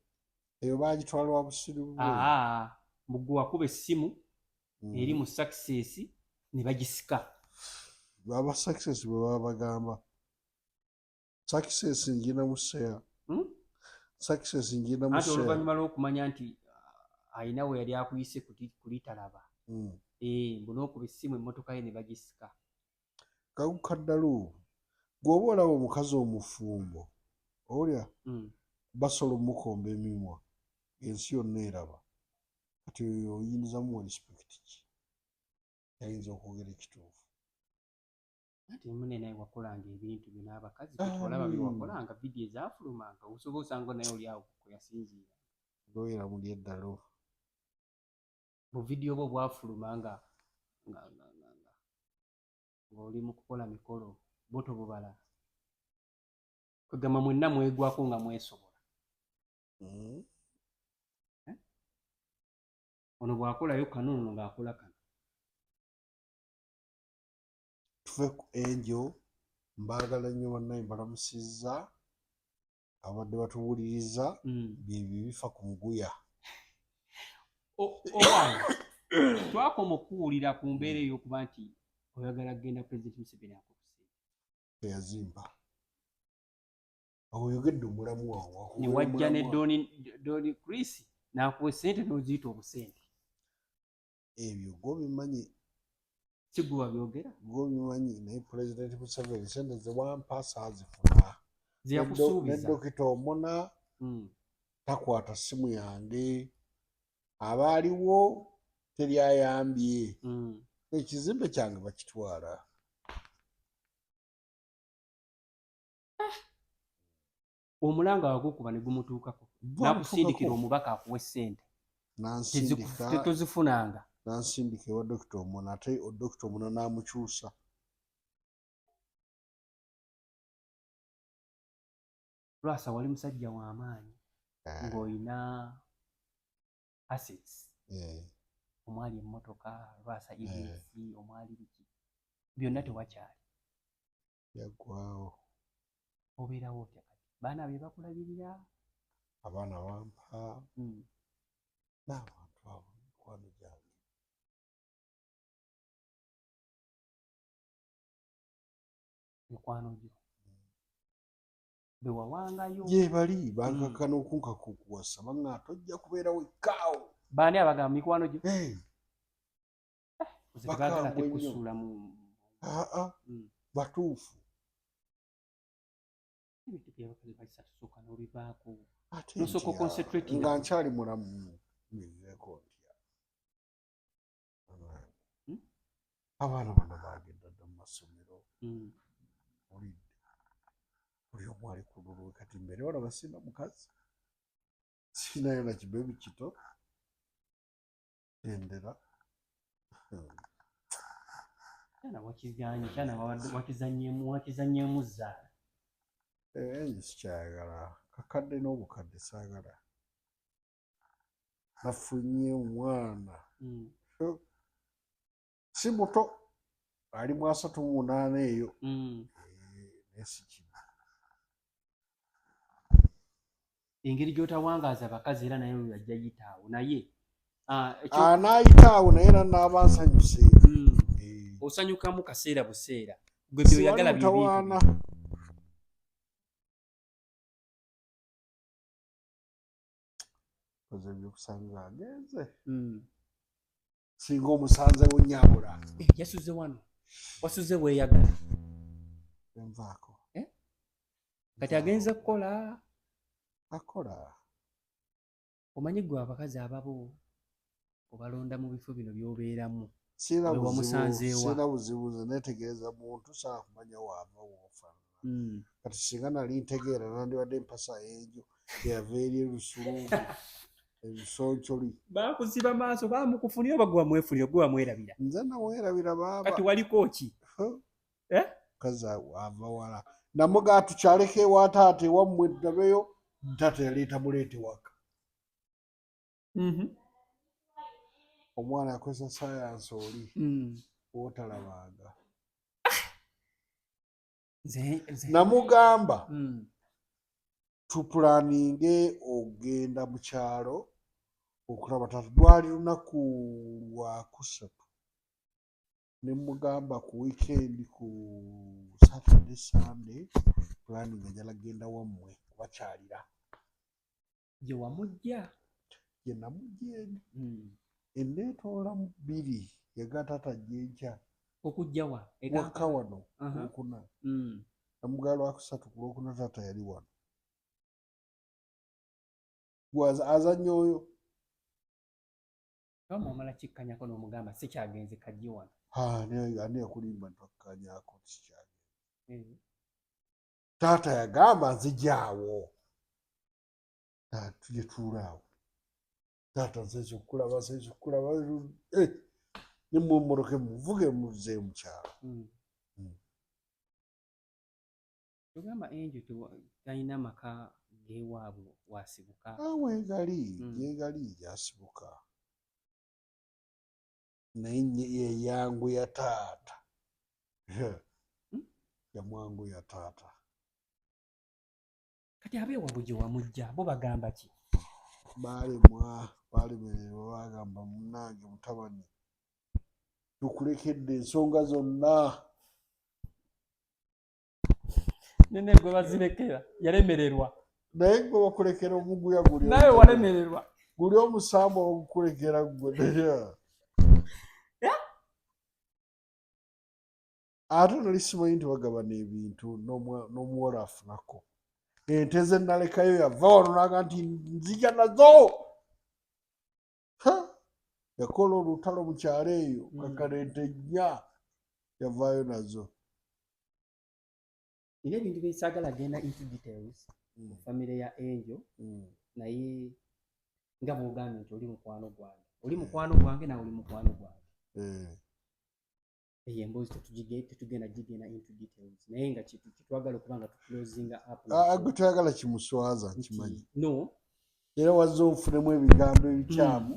Eyo baagitwala wa busiru bwe. Aa, mbu gwe wakuba essimu eri mu Success ne bagisika. Aba Success bwe baba bagamba Success ngina share. Success ngina Anti share. Oluvannyuma lw'okumanya nti ayina we yali akuyise kulitalaba. Eh, mbu n'okuba essimu emmotoka ye ne bagisika. Kagukaddalu gweoba olaba omukazi omufumbo olya basobola omukomba emimwa, ensi yonna eraba. Kati oyo oyinza muwa respect ki? Ayinza okwogera ekituufu. Anti mune naye wakolanga ebintu byo n'abakazi olaba byewakolanga, vidiyo ezaafulumanga, osobola osanga naye oli awo kwe yasinziira. Goyera muli eddalo. Bu vidiyo bwo bwafuluma nga ng'oli mu kukola mikolo, bo tobubala, kwegamba mwenna mwegwako nga mwesobola. Ono bw'akolayo kano, ono ng'akola kano. Tuve ku Angel. Mbaagala nnyo bannaye, mbalamusizza abadde batuwuliriza. Byebyo bifa ku muguya. Owange, twakoma okuwulira ku mbeera ey'okuba nti oyagala kugenda Pulezidenti Museveni akukusente. Teyazimba awo, oyogedde omulamu awo. Ne wajja ne Doni Chris n'akuwa essente n'oziyita obusente. Ebyo gwobimanyi. Si gwe wabyogera? Gwobimanyi, naye Pulezidenti Museveni sente zewampa saazifuna. Ze yakusuubiza. Ne Dokita Omona takwata ssimu yange, abaaliwo teryayambye. Ekizimbe kyange bakitwala. Omulanga wagukuba ne gumutuukako, n'akusindikira omubaka akuwa essente. Nansindika. Tozifunanga. Nansindika ewa dokita omuna, ate dokita omuna n'amukyusa. Lwasa, wali musajja w'amaanyi ng'olina assets, omwali emmotoka Lwasa Events, omwali biki byonna, tewakyali. Yaggwawo. Obeerawo otya kati? Baana be bakulabirira? Abaana bampa n'abantu abo, mikwano gyange. Mikwano gyo be wawangayo? Gye bali, bankaka n'okunkaka okuwasa, baŋŋa tojja kubeera wekkaawo. Baani abagamba? Mikwano gyo? Hey, Nze tebaagala bakambwe nnyo. Tekusuula mu Aa, batuufu. Ebintu byabakazi bakisa, tusooka n'obivaako. Ate Nosooka ntya, oconcentrating. Nga nkyali mulamu mbiveeko ntya? Hmm? Abaana bano bagenda dda mu masomero. Olidde buli omu ali ku lulwe. Kati mbeere walaba sirina mukazi, sirinayo na kibebi kito tendera. Kyana wakizanye, kyana wakizanyeemu zaala. Enje sikyayagala kakadde n'obukadde, saagala. Nafunye omwana, si muto, ali mu 38 eyo. Eh, naye si kibi. Engeri gy'otawangaaza bakazi, era naye oyo ajja yitaawo naye Anaayitaawo, naye era naaba nsanyuse. Eh, Osanyukamu kaseera buseera, gwe byoyagala siwali mutawaana. byebintu. Koze ebyokusanga agenze, singa omusanzewo nyabula. Eh, yasuze wano, wasuze weeyagala. Envaako. Eh? Kati agenze kukola? Akola. Omanyi gwe abakazi ababo obalonda mu bifo bino by'obeeramu. Sirina Oyo buzibu. wamusanzeewa? Sirina buzibu, nze neetegereza muntu, saa kumanya waava, woofaanana. Kati singa nali ntegeera, nandibadde mpasa enjo eyava eri elusuluugu ebisoncoli. Bakuziba maaso, bamukufunira oba gwe wamwefunira, gwe wamwerabira? Nze naweerabira baaba. Kati waliko ki? Eh? Mukazi ava wala, namugaa tukyaleko ewa taata, ewammwe tulabeyo taata. Yaleeta muleete waka. Omwana akozesa sayansi oli wotalabanga. Namugamba tupulaninge ogenda mu kyalo okulaba taata. Lwali lunaku lwakusatu, ne mugamba ku weekend, ku Saturday, Sunday, planning njala genda wammwe kubakyalira. Gye wamujja? Gye namujja eri. Eneetoolamu bbiri, yagaa taata ajja enkya. Okujja wa? E Waka. Kampala? Wano. Lwokuna. Namugamba lwakusatu, ku lwokuna taata yali wano. Gwe azannya oyo. Oba mwamala kikkanyako n'omugamba sikyagenze, kajje wano? Ani yakulimba ntwakkanyako sikyagenda? Taata yagamba nzijaawo, tujye tuula awo. Taata nsenze okukulaba, nsenze okukulaba. Eh, nemumoroke muvuge muze mu kyalo. Tugamba enjo talina maka gewaabwe wasibuka? Weegali. Gyegali gyasibuka, naye yeyanguya taata. Yamwanguya taata. Kati abeewabwe gye wamujja bo bagamba ki? Baalemwa, baalemererwa, bagamba munange mutabani tukulekedde ensonga zonna. Nene gwe bazirekera yalemererwa. Naye gwe bakulekera omuguya guli. Nawe walemererwa. Guli omusambu ogukulekera gwe. Ate nali simanyi nti bagabana ebintu, n'omuwala afunako ente ze nalekayo. Yava wano naga nti nzija nazo. Ha! Yakola olutalo mu kyalo eyo. Kakala ente nnya yavaayo nazo. Nina ebintu byesaagala genda into details mu famire ya Angel, naye nga bw'ogambye nti oli mukwano gwange, Oli mukwano gwange, nawe oli mukwano gwange. Eyo emboozi tetugenda gigenda into details, naye nga kitwagala okuba nga tuclosinga up. Ah, gwe toyagala kimuswaza. Nkimanyi. No. Era wazze ofunemu ebigambo ebikyamu,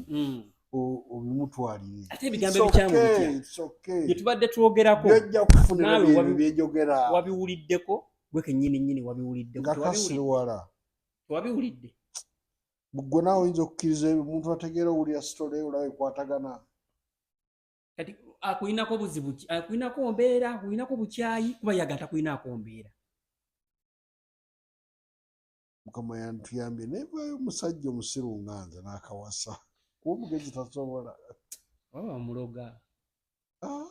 obimutwalire. Ate ebigambo ebikyamu bitya? Bye tubadde twogerako. Byojja kufunira. Naawe Ebyo byenjogera. Wabiwuliddeko gwe kennyini nnyini, wabiwuliddeko? Nga kasiriwala. Tewabiwulidde? Gwe naawe oyinza okukkiriza omuntu ategeera owulira story, olaba ekwatagana. Kati akulinako buzibu ki? Akulinako mbeera? Akulinako bukyayi? Kuba yaga takulinaako mbeera. Mukama yantuyambye nevaayo omusajja omusiru nga nze n'akawasa, kuba omugezi tasobola. Oba bamuloga. Ah,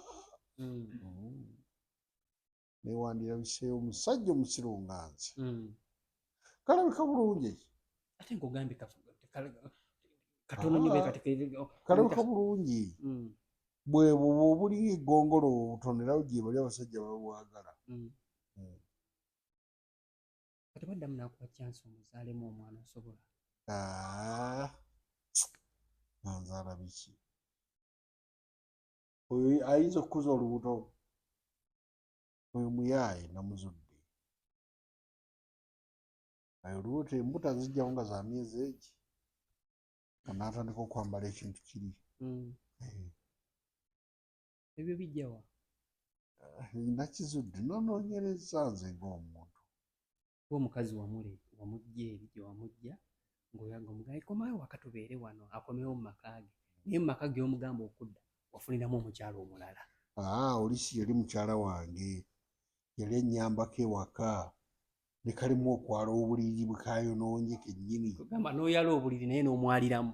Newandira biseeyo omusajja omusiru nga nze. Kalabika bulungi. Ate ng'ogambye katono nnyo. Ah. Bekati. Kalabika bulungi. Bwe bwe obulinga eggongolo obutono, era gye bali abasajja babwagala. Kati baddamu nakuwa chance omuzaalemu omwana, osobola? Ah, nanzaala biki? Oyo ayinza okukuza olubuto? Oyo muyaaye namuzudde. Ayo olubuto, embuto azijjawo nga za myezi egi, nga n'atandika okwambala ekintu kiri. Eh, Ebyo bijjawa? Nakizudde, nonoonyereza nze ng'omuntu. Kuba omukazi wamule wamujja eri gye wamujja, ng'oyaga omugaye komayo waka tubeere wano, akomewo mu maka ge, naye mu maka ge omugamba okudda wafuniramu omukyalo omulala. Aa, oli si yali mukyala wange, yali ennyambako ewaka, ne kalimu okwala obuliri bwe kayonoonye kennyini. Kugamba n'oyala obuliri naye n'omwaliramu.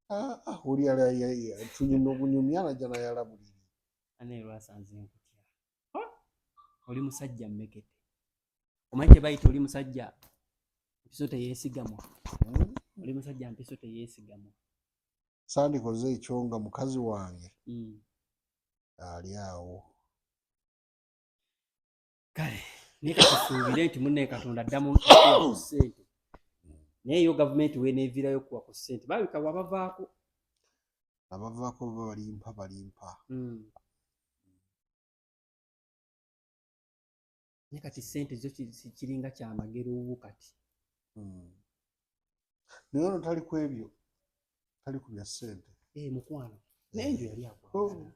Ah, ah, oli yali tunyumya obunyumya, najja nayala buliri. Ane lwasanze nkutya. Oli musajja mmekete, omanyi kye bayita oli musajja mpiso teyeesigamwa. Oli musajja mpiso teyeesigamwa. Sandikoze ekyo nga mukazi wange ali awo. Kale naye katusuubire nti munnaye Katonda addamu okuwa ku ssente, naye yo gavumenti weneevirayo okuwa ku ssente balabika wabavaako. Abavaako baba balimpa balimpa. Naye kati ssente zo kiringa kyamagero ubu kati. Naye ono tali ku ebyo, tali ku bya ssente. Eh, mukwano naye enjo yali akwagala.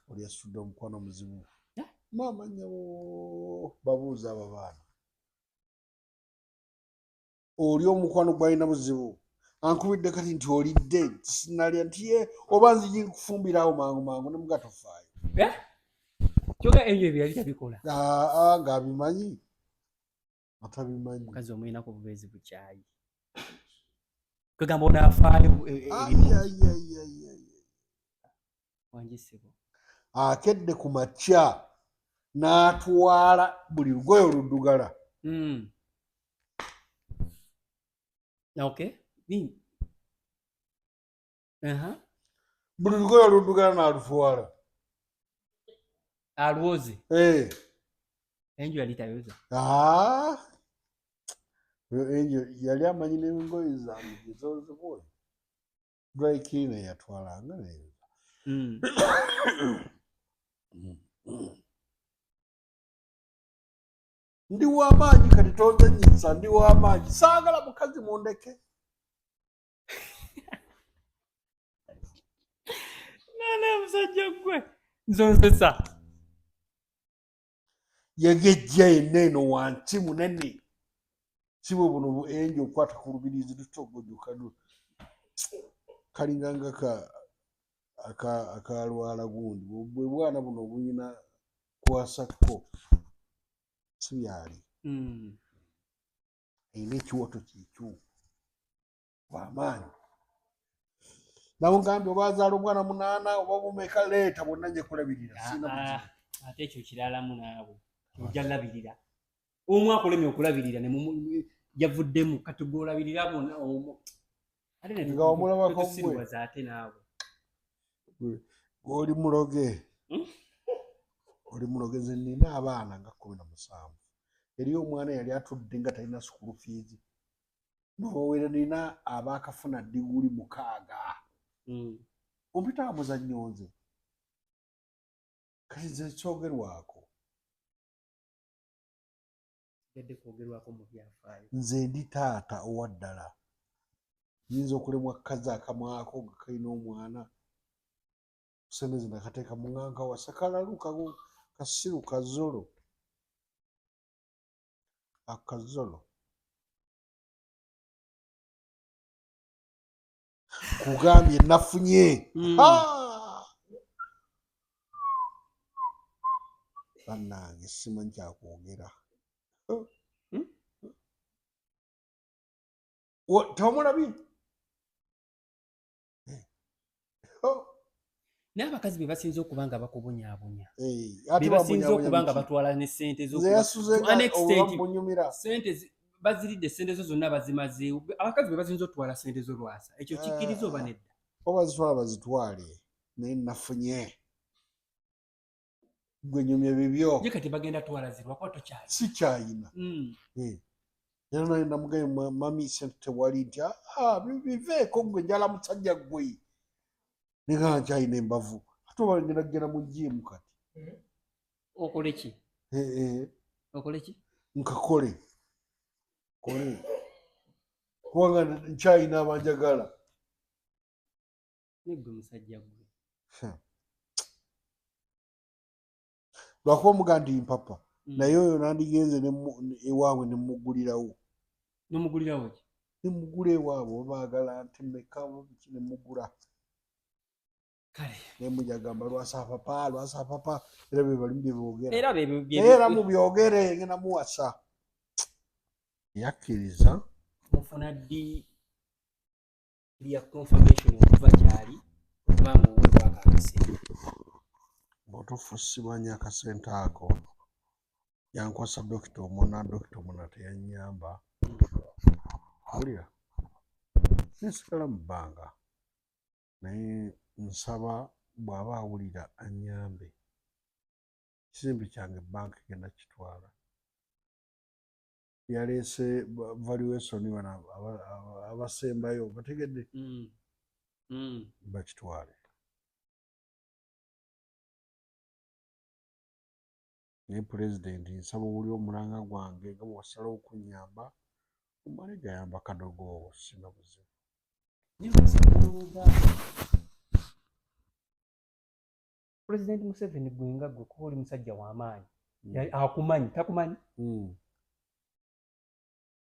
Oli asitudde omukwano omuzibu. Eh? Maama nnyabo, babuuza abo baana, oli omukwano gwalina buzibu. Ankubidde kati nti olidde? Sinalya. Nti ye oba nziji nkufumbira awo mangu mangu, ne muga tofaayo. Eh? Kyokka enjo ebyo yali tabikola. Aa, ng'abimanyi atabimanyi. Mukazi omuyinako obubeezi bukyayi, kwegamba onaafaayo erimu. Ai, ai, ai, ai, ai. Wangisibwa. Akedde ku makya n'atwala buli lugoye oluddugala. Okay. Aha. Buli lugoye oluddugala n'alutwala. Alwoze? Eh. Enju yali tayoza? Ah. Oyo Angel yali amanyi n'engoye zange gye zozebwa. Dry cleaner yatwalanga neyoza. Ndi w'amaanyi kati, tonzanyisa, ndi w'amaanyi, saagala mukazi, mundeke. Nana musajja gwe nzonsesa. Yagejja yenna eno wansi munene, si bwe buno bu enjo okwata ku lubiriizi lutogojoka kalinganga ka akalwala gundi, bwe bwana buno obuyina kwasakko, si byali. Ayina ekiwoto kyekyo, wamaanyi. Namugambye oba azaala obwana munaana oba bumeka, leeta bwonna nja kulabirira, sirina buzibu. Ah, ate ekyo kiralamu naawe ojja labirira omu akulemye okulabirira yavuddemu, kati gwolabirira bonna omu ate ne Nga omulabako gwe. Totusiruwaza ate naawe. Oli muloge. Oli muloge. Nze nina abaana nga 17. Eriyo omwana yali atudde nga talina school fees, nowera nina abaakafuna diguli 6. Ompita muzannyo nze. Kati nze kyogerwako. Sigadde kwogerwako mu byafaayo. Nze ndi taata owa ddala. Nyinza okulemwa kukazi akamwako nga kalina omwana. Sente ze nakateeka mu ŋŋanka wasa kalalu kasiru kazolo. Akazolo. Kugambye nafunye. Bannange simanyi kyakwogera. Tewamulabye? Naye abakazi be basinze okuba nga bakubonyaabonya. Be basinze okuba nga batwala ne ssente zo. Ssente baziridde, ssente zo zonna bazimazeewo. Abakazi be basinze otwala ssente zo Lwasa. Ekyo kikkiriza oba nedda? Oba bazitwala bazitwale, naye nafunye. Gwe nyumya bibyo. Ye kati bagenda twala zirwa kuba tokyalina. Sikyayina. Era naye namugaye mami ssente tewali nti biveeko gwe njala musajja gwe. Nenga nkyayina embavu. Ate oba ngenda kugenda mu gym kati. Okole ki? Okole ki? Nkakole. Kole. Kubanga nkyayina abanjagala. Negwe musajja gwe. Lwakuba omuga nti mpapa. Naye oyo nandigenze ewaabwe ne mmugulirawo. N'omugulirawo ki? Ne mmugula ewaabwe oba baagala nte mmeka oba biki ne mmugula. Kale. Naye mujagamba Lwasa papa, Lwasa papa, era bye balimu bye boogera. Era bye Era mubyogere ngenda muwasa. Yakkiriza. Mufuna ddi lya confirmation okuva gy'ali okuba nga oweebwako akasente? Butuufu simanyi akasente ako. Yankwasa dokita omuna, dokita omuna teyannyamba. Wulira, nensigala mu bbanga. Naye nsaba bw'aba awulira annyambe. Ekizimbe kyange banka egenda kukitwala. Yaleese valuation bano abasembayo bategedde bakitwale. Naye pulezidenti nsaba owulire omulanga gwange nga bwe wasalawo okunnyamba omale gayamba kadogo sina buzibu. Pulezidenti Museveni gwe nga gwe kuba oli musajja w'amaanyi. Akumanyi, takumanyi?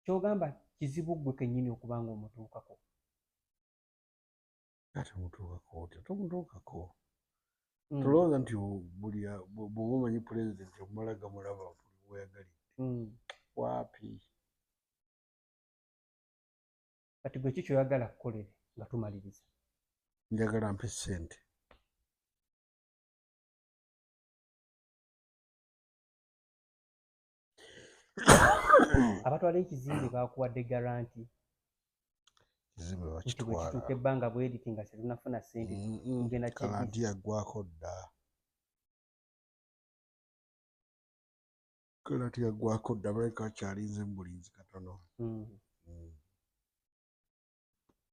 Ky'ogamba kizibu ggwe kennyini okuba nga omutuukako. Ate omutuukako otya? Tomutuukako. Tolowooza nti buli bw'oba omanyi pulezidenti omala gamulaba buli weeyagalidde. Waapi. Kati gwe ki ky'oyagala kukolere nga tumaliriza? Njagala mpe ssente. Abatwala ekizimbe bakuwadde guarantee. Ekizimbe Nti bwe bakitwala. kituuka ebbanga bwe riti nga tetunnafuna ssente tugenda Guarantee yaggwako dda. Guarantee yaggwako dda balabika bakyalinze mu bulinzi katono.